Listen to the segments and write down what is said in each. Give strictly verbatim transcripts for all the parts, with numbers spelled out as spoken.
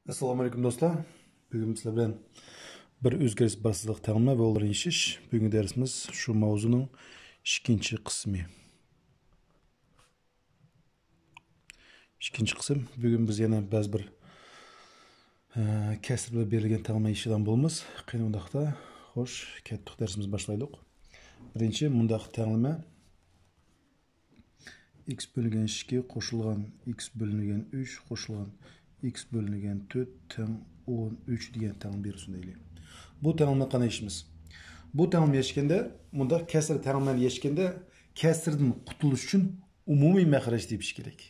ئەسسالامۇ ئەلەيكۇم دوستلار. بۈگۈن سىلەر بىلەن بىر ئۆزگىرىش بارسىزلىق تەڭلىمە ۋە ئۇلارنى يېشىش. بۈگۈنكى دەرسىمىز شۇ ماۋزۇنىڭ ئىككىنچى قىسمى. ئىككىنچى قىسىم. بۈگۈن بىز يەنە بەزى بىر، ئە، كەسىر بىلەن بېرىلگەن تەڭلىمە يېشىدىغان بولىمىز. قېنى ئۇنداقتا، خوش، كەتتۇق، دەرسىمىزنى باشلايلۇق. بىرىنچى مۇنداق تەڭلىمە. ئىكس بۆلۈنگەن ئىككى قوشۇلغان ئىكس بۆلۈنگەن ئۈچ قوشۇلغان ئىكس بۆلۈنگەن تۆت تەڭ ئون ئۈچ دېگەن تەڭلىمە بېرىلسۇن دەيلى. بۇ تەڭلىمىنى قانداق يېشىمىز؟ بۇ تەڭلىمىنى يەشكەندە، مۇنداق كەسىر تەڭلىمىنى يەشكەندە، كەسىردىن قۇتۇلۇش ئۈچۈن ئومۇمىي مەخرەج تېپىش كېرەك.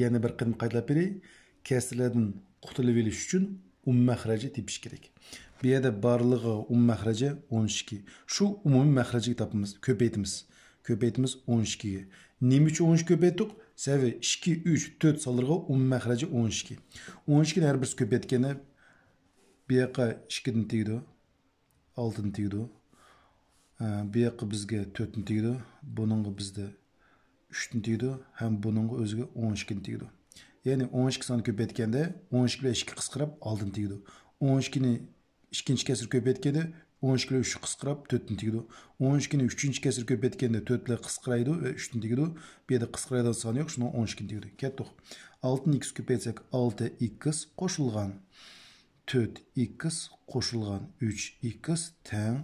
يەنە بىر قېتىم قايتىلاپ بېرەي. كەسىرلەردىن قۇتۇلۇۋېلىش ئۈچۈن ئومۇمىي مەخرەجنى تېپىش كېرەك. بۇ يەردە بارلىقى ئومۇمىي مەخرەجى ئون ئىككى. شۇ ئومۇمىي مەخرەجنى تاپىمىز، كۆپەيتىمىز. كۆپەيتىمىز ئون ئىككىگە. نېمە ئۈچۈن ئون ئىككى كۆپەيتتۇق؟ سەۋەبى ئىككى، ئۈچ، تۆت سانلىرىغا ئومۇمىي مەخرەجى ئون ئىككى. ئون ئىككىنى ھەر بىرسى كۆپەيتكەندە، بۇ ياققا ئىككىدىن تېگىدۇ، ئالتىدىن تېگىدۇ. ئە، بۇ ياققا بىزگە تۆتتىن تېگىدۇ. بۇنىڭغا بىزدە ئۈچتىن تېگىدۇ ھەم بۇنىڭغا ئۆزىگە ئون ئىككىدىن تېگىدۇ. يەنى ئون ئىككى سانى كۆپەيتكەندە، ئون ئىككى بىلەن ئىككى قىسقىراپ ئالتىدىن تېگىدۇ. ئون ئىككىنى ئىككىنچى كەسىر كۆپەيتكەندە، ئون ئىككى بىلەن ئۈچ قىسقىراپ تۆتتىن تېگىدۇ. ئون ئىككىنى ئۈچىنچى كەسىر كۆپەيتكەندە، تۆت بىلەن قىسقىرايدۇ ۋە ئۈچتىن تېگىدۇ. بۇ يەردە قىسقىرايدىغان سان يوق، شۇنىڭ ئون ئىككىدىن تېگىدۇ. كەتتۇق. ئالتىنى ئىككىگە كۆپەيتسەك، ئالتە ئىكس قوشۇلغان تۆت ئىكس قوشۇلغان ئۈچ ئىكس تەڭ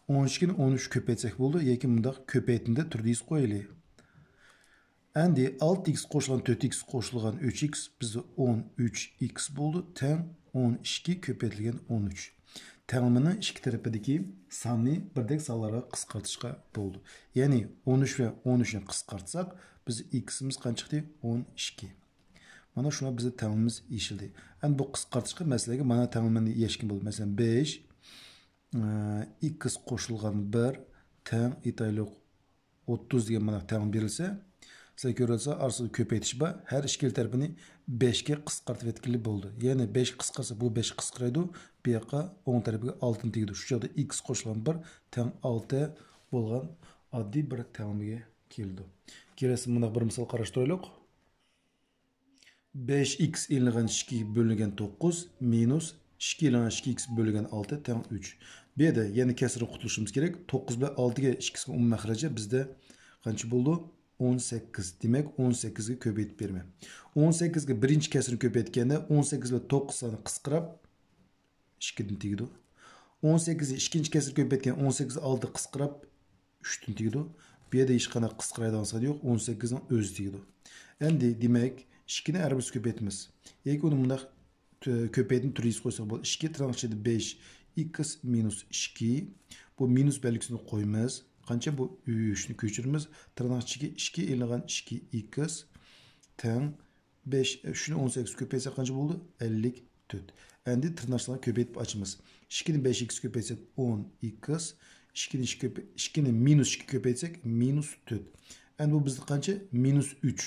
ئون ئىككىنى ئون ئۈچ كۆپەيتسەك بولىدۇ ياكى مۇنداق كۆپەيتىندە تۈردە يېزىپ قويايلى. ئەمدى ئالتە ئىكس قوشۇلغان تۆت ئىكس قوشۇلغان ئۈچ ئىكس بىزدە ئون ئۈچ ئىكس بولىدۇ، تەڭ ئون ئىككى كۆپەيتىلگەن ئون ئۈچ. تەڭلىمىنىڭ ئىككى تەرىپىدىكى ساننى بىردەك سانلارغا قىسقارتىشقا بولىدۇ. يەنى ئون ئۈچ ۋە ئون ئۈچنى قىسقارتساق، بىز ئىكسىمىز قانچە چىقتى؟ ئون ئىككى. مانا شۇڭا بىزنىڭ تەڭلىمىمىز يېشىلدى. ئەمدى بۇ قىسقارتىشقا مەسىلىگە مانا تەڭلىمىنى يەشكىن بولىدۇ. مەسىلەن، بەش، ئىكس قوشۇلغان بىر تەڭ ئېيتايلۇق ئوتتۇز دېگەن مانا تەڭلىمە بېرىلسە، سىلەر كۆرۈۋاتسا ئارىسىدا كۆپەيتىش بار. ھەر ئىككىلا تەرىپىنى بەشكە قىسقارتىۋەتكىلى بولىدۇ. يەنى بەش قىسقارسا بۇ بەش قىسقىرايدۇ. بۇ ياققا ئوڭ تەرىپىگە ئالتىنى تېگىدۇ. شۇ چاغدا ئىكس قوشۇلغان بىر تەڭ ئالتە بولغان ئاددىي بىر تەڭلىمىگە كېلىدۇ. كېلەسىدە مۇنداق بىر مىسال قاراشتۇرايلۇق. بەش ئىكس ئېلىنغان ئىككى بۆلۈنگەن توققۇز مىنۇس ئىككى ئېلىنغان ئىككى ئىكس بۆلۈنگەن ئالتە تەڭ ئۈچ. بۇ يەردە يەنە كەسىردىن قۇتۇلۇشىمىز كېرەك. توققۇز بىلەن ئالتىگە ئىككىسىنىڭ ئومۇمىي مەخرەجى بىزدە قانچە بولىدۇ؟ ئون سەككىز. دېمەك، ئون سەككىزگە كۆپەيتىپ بېرىمەن. ئون سەككىزگە بىرىنچى كەسىرنى كۆپەيتكەندە، ئون سەككىز بىلەن توققۇز سانى قىسقىراپ، ئىككىدىن تېگىدۇ. ئون سەككىزنى ئىككىنچى كەسىر كۆپەيتكەن، ئون سەككىز ئالتە قىسقىراپ ئۈچتىن تېگىدۇ. بۇ يەردە ھېچقانداق قىسقىرايدىغان سان يوق، ئون سەككىزنىڭ ئۆزى تېگىدۇ. ئەمدى دېمەك، ئىككىنى ھەر بىرسى كۆپەيتىمىز. ياكى ئۇنى مۇنداق تۆ-، كۆپەيتىپ تۈرگە يېزىپ قويساق بولىدۇ. ئىككى تىرناق ئىچىدە بەش ئىكس مىنۇس ئىككى. بۇ مىنۇس بەلگىسىنى قويىمىز. قانچە؟ بۇ ئۈچنى كۆچۈرىمىز. تىرناق ئىچىگە ئىككى ئېلىنغان ئىككى ئىكس تەڭ بەش، ئۈچنى ئون سەككىز كۆپەيتسەك قانچە بولدى؟ ئەللىك تۆت. ئەمدى تىرناقلارنى كۆپەيتىپ ئاچىمىز. ئىككىنى بەشكە كۆپەيتسەك ئون ئىكس، ئىككىنى ئىككى كۆپە-، ئىككىنى مىنۇس ئىككىگە كۆپەيتسەك مىنۇس تۆت. ئەمدى بۇ بىزدە قانچە؟ مىنۇس ئۈچ.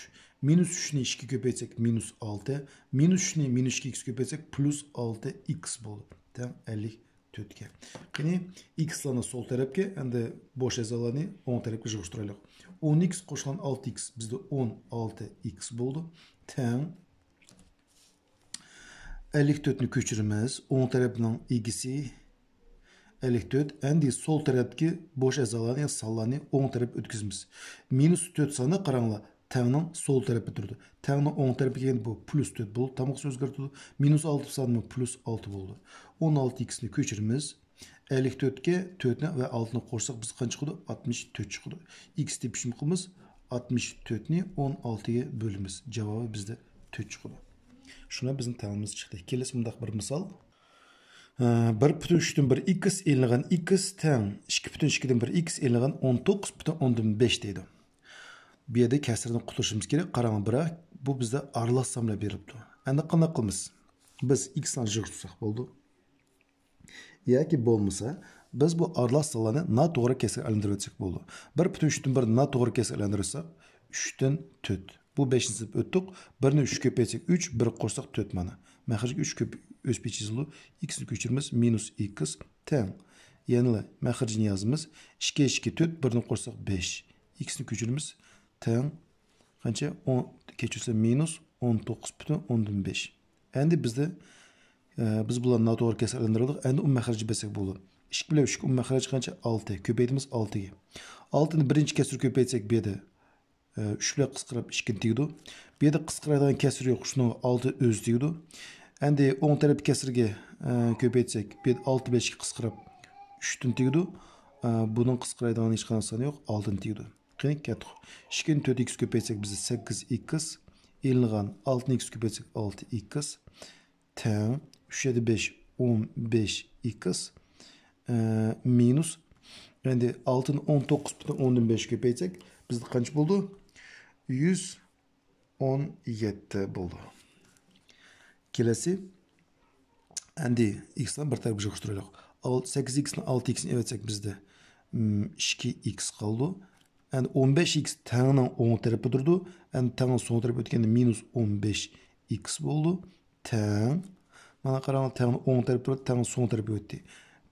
مىنۇس ئۈچنى ئىككىگە كۆپەيتسەك مىنۇس ئالتە، مىنۇس ئۈچنى مىنۇس ئىككىگە كۆپەيتسەك پلۇس ئالتە ئىكس بولدى. تەڭ ئەللىك تۆتكە. قېنى، ئىكسلارنى سول تەرەپكە، ئەمدى بوش ئەزالارنى ئوڭ تەرەپكە يىغىشتۇرايلى. ئون ئىكس قوشۇلغان ئالتە ئىكس بىزدە ئون ئالتە ئىكس بولدى. تەڭ ئەللىك تۆتنى كۆچۈرىمىز. ئوڭ تەرەپنىڭ ئىگىسى ئەللىك تۆت. ئەمدى سول تەرەپتىكى بوش ئەزالارنى، يا سانلارنى ئوڭ تەرەپكە ئۆتكۈزىمىز. مىنۇس تۆت سانى قاراڭلار. تەڭنىڭ سول تەرىپى تۇرىدۇ. تەڭنىڭ ئوڭ تەرىپى كەلگەندە بۇ پلۇس تۆت بولۇپ، تامغىسى ئۆزگەرتىدۇ. مىنۇس ئالتە سانىمۇ پلۇس ئالتە بولىدۇ. ئون ئالتە ئىكسنى كۆچۈرىمىز. ئەللىك تۆتكە تۆتنى ۋە ئالتىنى قوشساق بىز قانچە چىقىدۇ؟ ئاتمىش تۆت چىقىدۇ. ئىكس تېپىشنى قىلىمىز. ئاتمىش تۆتنى ئون ئالتىگە بۆلىمىز. جاۋابى بىزدە تۆت چىقىدۇ. شۇڭا بىزنىڭ تەڭلىمىمىز چىقتى. كېلەسى مۇنداق بىر مىسال. ئە، بىر پۈتۈن ئۈچتىن بىر ئىكس ئېلىنغان ئىكس تەڭ ئىككى پۈتۈن ئىككىدىن بىر ئىكس ئېلىنغان ئون توققۇز پۈتۈن ئوندىن بەش دەيدۇ. بۇ يەردە كەسىردىن قۇتۇلۇشىمىز كېرەك. قاراڭ، بىراق بۇ بىزدە ئارىلاش سان بىلەن بېرىلىپتۇ. ئەمدى قانداق قىلىمىز؟ بىز ئىكسلارنى يىغىشتۇرساق بولىدۇ. ياكى بولمىسا، بىز بۇ ئارىلاش سانلارنى ناتوغرا كەسىرگە ئايلاندۇرۇۋەتسەك بولىدۇ. بىر پۈتۈن ئۈچتىن بىرنى ناتوغرا كەسىرگە ئايلاندۇرساق، ئۈچتىن تۆت. بۇ بەشنى سىزىپ ئۆتتۇق. بىرنى ئۈچكە كۆپەيتسەك ئۈچ، بىرگە قوشساق تۆت مانا. مەخرەجگە ئۈچ كۆپ-، ئۆز پېچى يېزىلىدۇ. ئىكسنى كۆچۈرىمىز، مىنۇس ئىكس تەڭ. يەنىلا مەخرىجىنى يازىمىز. ئىككى ئىككى تۆت، بىرنى قوشساق بەش. ئىكسنى كۆچۈرىمىز، تەڭ. قانچە؟ ئون، كەچۈرسە مىنۇس ئون توققۇز پۈتۈن ئوندىن بەش. ئەمدى بىزدە ئە، بىز بۇلارنى ناتوغرا كەسىرگە ئايلاندۇردۇق. ئەمدى ئومۇم مەخرەجنى بەرسەك بولىدۇ. ئىككى بىلەن ئۈچ ئومۇم مەخرەج قانچە؟ ئالتە. كۆپەيتىمىز ئالتىگە. ئالتىنى بىرىنچى كەسىرگە كۆپەيتسەك، بۇ يەردە، ئە، ئۈچ بىلەن قىسقىراپ ئىككىنى تېگىدۇ. بۇ يەردە قىسقىرايدىغان كەسىر يوق، شۇنىڭغا ئالتە ئۆزى تېگىدۇ. ئەمدى ئوڭ تەرەپ كەسىرگە، ئە، كۆپەيتسەك، بۇ يەردە ئالتە بىلەن ئىككى قىسقىراپ ئۈچتىن تېگىدۇ. ئە، بۇنىڭ قىسقىرايدىغان ھېچقانداق سانى يوق، ئالتىنى تېگىدۇ. قېنى، كەتتۇق. ئىككىنى تۆت ئىكس كۆپەيتسەك، بىزدە سەككىز ئىكس، ئېلىنغان ئالتىنى ئىكس كۆپەيتسەك، ئالتە ئىكس تەڭ، ئۈچ يەتتە بەش، ئون بەش ئىكس، ئە، مىنۇس، ئەمدى ئالتىنى ئون توققۇز پۈتۈن ئوندىن بەشكە كۆپەيتسەك، بىزدە قانچە بولدى؟ يۈز ئون يەتتە بولدى. كېلەسى، ئەمدى ئىكسلارنى بىر تەرەپكە يىغىشتۇرايلى. ئال-، سەككىز ئىكسنى ئالتە ئىكسنى ئېلىۋەتسەك، بىزدە، ئىم، ئىككى ئىكس قالدى. ئەمدى ئون بەش ئىكس تەڭنىڭ ئوڭ تەرىپى تۇرىدۇ. ئەمدى تەڭنىڭ سول تەرىپى ئۆتكەندە مىنۇس ئون بەش ئىكس بولىدۇ. تەڭ. مانا قاراڭ، تەڭنىڭ ئوڭ تەرىپى تۇرىدۇ، تەڭنىڭ سول تەرىپى ئۆتتى.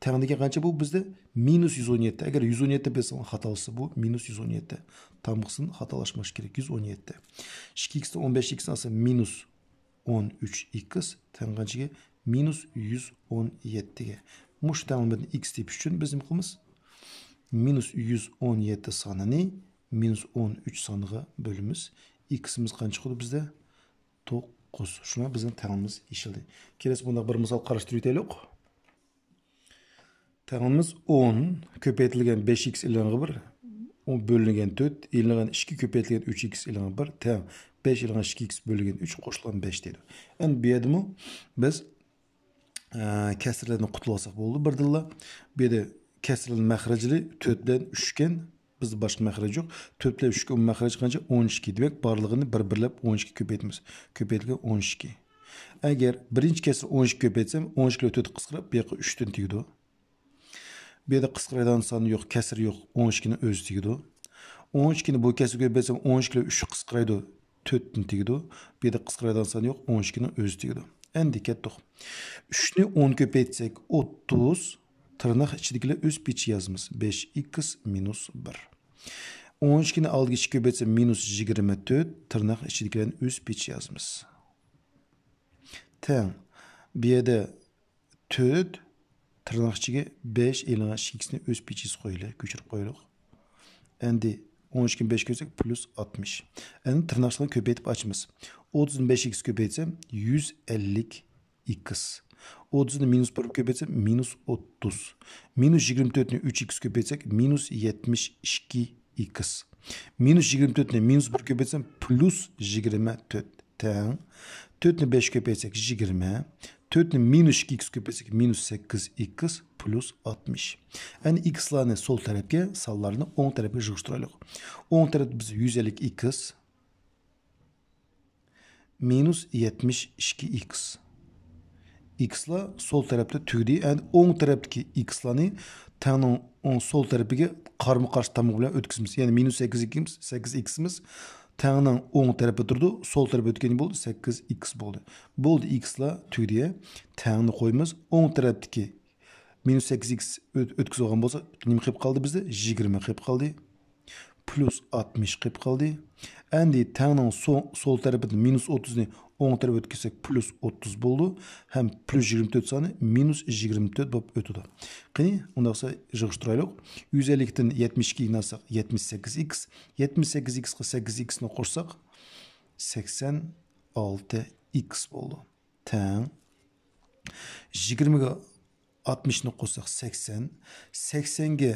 تەڭ دېگەن قانچە بۇ بىزدە؟ مىنۇس يۈز ئون يەتتە. ئەگەر يۈز ئون يەتتە بەرسەڭ خاتالىشسا بۇ مىنۇس يۈز ئون يەتتە. تامغىسىنى خاتالاشماس كېرەك. يۈز ئون يەتتە. ئىككى ئىكستىن ئون بەش ئىكسنى ئالسا مىنۇس ئون ئۈچ ئىكس تەڭ قانچىگە؟ مىنۇس يۈز ئون يەتتىگە. مۇشۇ تەڭلىمىدىن ئىكس تېپىش ئۈچۈن بىز نېمە قىلىمىز؟ مىنۇس يۈز ئون يەتتە سانىنى مىنۇس ئون ئۈچ سانىغا بۆلىمىز. ئىكسىمىز قانچە چىقىدۇ بىزدە؟ توققۇز. شۇڭا بىزنىڭ تەڭلىمىمىز ئېشىلدى. كېلەسى بۇنداق بىر مىسال قاراشتۇرۇۋېتەيلى. تەڭلىمىمىز ئون كۆپەيتىلگەن بەش ئىكس ئېلىنغان بىر، ئون بۆلۈنگەن تۆت، ئېلىنغان ئىككى كۆپەيتىلگەن ئۈچ ئىكس ئېلىنغان بىر تەڭ بەش ئېلىنغان ئىككى ئىكس بۆلۈنگەن ئۈچ قوشۇلغان بەش دەيدۇ. ئەمدى بۇ يەردىمۇ بىز، ئە، كەسىرلەردىن قۇتۇلۇۋالساق بولدى بىردىنلا. بۇ يەردە كەسىرلەرنىڭ مەخرەجلىرى تۆت بىلەن ئۈچ ئىكەن. بىزدە باشقا مەخرەج يوق. تۆت بىلەن ئۈچ ئىككى ئومۇم مەخرەج قانچە؟ ئون ئىككى. دېمەك، بارلىقىنى بىر بىرلەپ ئون ئىككى كۆپەيتىمىز. كۆپەيتىلگەن ئون ئىككى. ئەگەر بىرىنچى كەسىر ئون ئىككى كۆپەيتسەم، ئون ئىككى بىلەن تۆت قىسقىراپ، بۇ ياققا ئۈچتىن تېگىدۇ. بۇ يەردە قىسقىرايدىغان سان يوق، كەسىر يوق. ئون ئىككىنى ئۆزى تېگىدۇ. ئون ئىككىنى بۇ كەسىرگە كۆپەيتسەم، ئون ئىككى بىلەن ئۈچ قىسقىرايدۇ، تۆتتىن تېگىدۇ. بۇ يەردە قىسقىرايدىغان سان يوق، ئون ئىككىنىڭ ئۆزى تېگىدۇ. ئەمدى كەتتۇق. ئۈچنى ئون كۆپەيتسەك، ئوتتۇز. تىرناق ئىچىدىكىلەر ئۆز پېتىچە يازىمىز. بەش ئىكس مىنۇس بىر. ئون ئىككىنى ئالدىغا ئىككى كۆپەيتسەم، مىنۇس يىگىرمە تۆت. تىرناق ئىچىدىكىلەرنى ئۆز پېتىچە يازىمىز. تەڭ. بۇ يەردە تۆت، تىرناق ئىچىگە بەش ئېلىنغان ئىككى ئىكسنى ئۆز پېتىچە قويىلى، كۆچۈرۈپ قويۇلۇق. ئەمدى ئون ئىككىنى بەشكە بۆلسەك، پلۇس ئاتمىش. ئەمدى تىرناق ئىچىنى كۆپەيتىپ ئاچىمىز. ئوتتۇزنى بەشكە كۆپەيتسەم، يۈز ئەللىك ئىكس. ئوتتۇزنى مىنۇس بىرگە كۆپەيتسەم، مىنۇس ئوتتۇز. مىنۇس يىگىرمە تۆتنى ئۈچ ئىكس كۆپەيتسەك، مىنۇس يەتمىش ئىككى ئىكس. مىنۇس يىگىرمە تۆتنى مىنۇس بىرگە كۆپەيتسەم، پلۇس يىگىرمە تۆت. تەڭ. تۆتنى بەشكە كۆپەيتسەك، يىگىرمە. تۆتنى مىنۇس ئىككى ئىكس كۆپەيتسەك، مىنۇس سەككىز ئىكس پلۇس ئاتمىش. ئەمدى ئىكسلارنى سول تەرەپكە، سانلارنى ئوڭ تەرەپكە يىغىشتۇرايلى. ئوڭ تەرەپتە بىز يۈز ئەللىك ئىكس مىنۇس يەتمىش ئىككى ئىكس. ئىكسلار سول تەرەپتە تۈگىدى. ئەمدى ئوڭ تەرەپتىكى ئىكسلارنى تەڭنىڭ ئوڭ سول تەرىپىگە قارمۇ قارشى تامغا بىلەن ئۆتكۈزىمىز. يەنى مىنۇس سەككىز ئىكس، سەككىز ئىكسىمىز تەڭنىڭ ئوڭ تەرىپى تۇرىدۇ، سول تەرىپى ئۆتكەن بولدى، سەككىز ئىكس بولدى. بولدى، ئىكسلار تۈگىدى. تەڭنى قويىمىز. ئوڭ تەرەپتىكى مىنۇس سەككىز ئىكس ئۆت-، ئۆتكۈزۈۋالغان بولسا، نېمە قېلىپ قالدى بىزدە؟ يىگىرمە قېلىپ قالدى. پلۇس ئاتمىش قېلىپ قالدى. ئەمدى تەڭنىڭ سو-، سول تەرىپىدىن مىنۇس ئوتتۇزنى ئوڭ تەرەپكە ئۆتكۈزسەك، پلۇس ئوتتۇز بولىدۇ. ھەم پلۇس يىگىرمە تۆت سانى مىنۇس يىگىرمە تۆت بولۇپ ئۆتىدۇ. قېنى، ئۇنداق بولسا يىغىشتۇرايلۇق. يۈز ئەللىكتىن يەتمىش ئىككىنى ئالساق، يەتمىش سەككىز ئىكس. يەتمىش سەككىز ئىكسقا سەككىز ئىكسنى قوشساق، سەكسەن ئالتە ئىكس بولىدۇ. تەڭ. يىگىرمىگە ئاتمىشنى قوشساق، سەكسەن. سەكسەنگە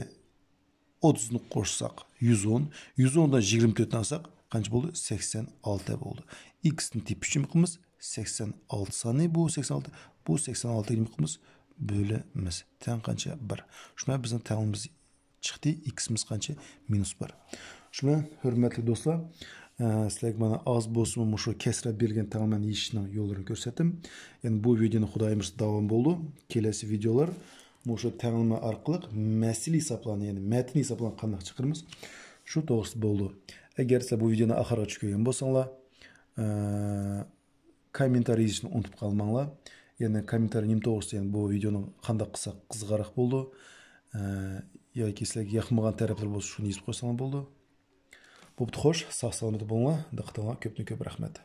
ئوتتۇزنى قوشساق، يۈز ئون. يۈز ئوندىن يىگىرمە تۆتنى ئالساق، قانچە بولدى؟ سەكسەن ئالتە بولدى. ئىكسنى تېپىش ئۈچۈن نېمە قىلىمىز؟ سەكسەن ئالتە سانى، بۇ سەكسەن ئالتە، بۇ سەكسەن ئالتىنى نېمە قىلىمىز؟ بۆلىمىز. تەڭ قانچە؟ بىر. شۇ بىلەن بىزنىڭ تەڭلىمىمىز چىقتى. ئىكسىمىز قانچە؟ مىنۇس بىر. شۇ بىلەن، ھۆرمەتلىك دوستلار، ئە، سىلەرگە مانا ئاز بولسىمۇ مۇشۇ كەسىرلەپ بېرىلگەن تەڭلىمىلەرنى يېشىشنىڭ يوللىرىنى كۆرسەتتىم. يەنى بۇ ۋىدېونى خۇدايىم بۇيرۇسا داۋام بولىدۇ. كېلەسى ۋىدېئولار مۇشۇ تەڭلىمە ئارقىلىق مەسىلە ھېسابلارنى، يەنى مەتن ھېسابلارنى قانداق چىقىرىمىز، شۇ توغرىسىدا بولىدۇ. ئەگەر سىلەر بۇ ۋىدېئونى ئاخىرغىچە كۆرگەن بولساڭلار، ئە، كوممېنتارىي يېزىشنى ئۇنتۇپ قالماڭلار. يەنە كوممېنتارىي نېمە توغرىسىدا، يەنى بۇ ۋىدېئونى قانداق قىلساق قىزىقارلىق بولىدۇ، ئە، ياكى سىلەرگە ياقمىغان تەرەپلىرى بولسا، شۇنى يېزىپ قويساڭلار بولىدۇ. بوپتۇ، خوش، ساق-سالامەت بولۇڭلار. دىققىتىڭلارغا كۆپتىن كۆپ رەھمەت.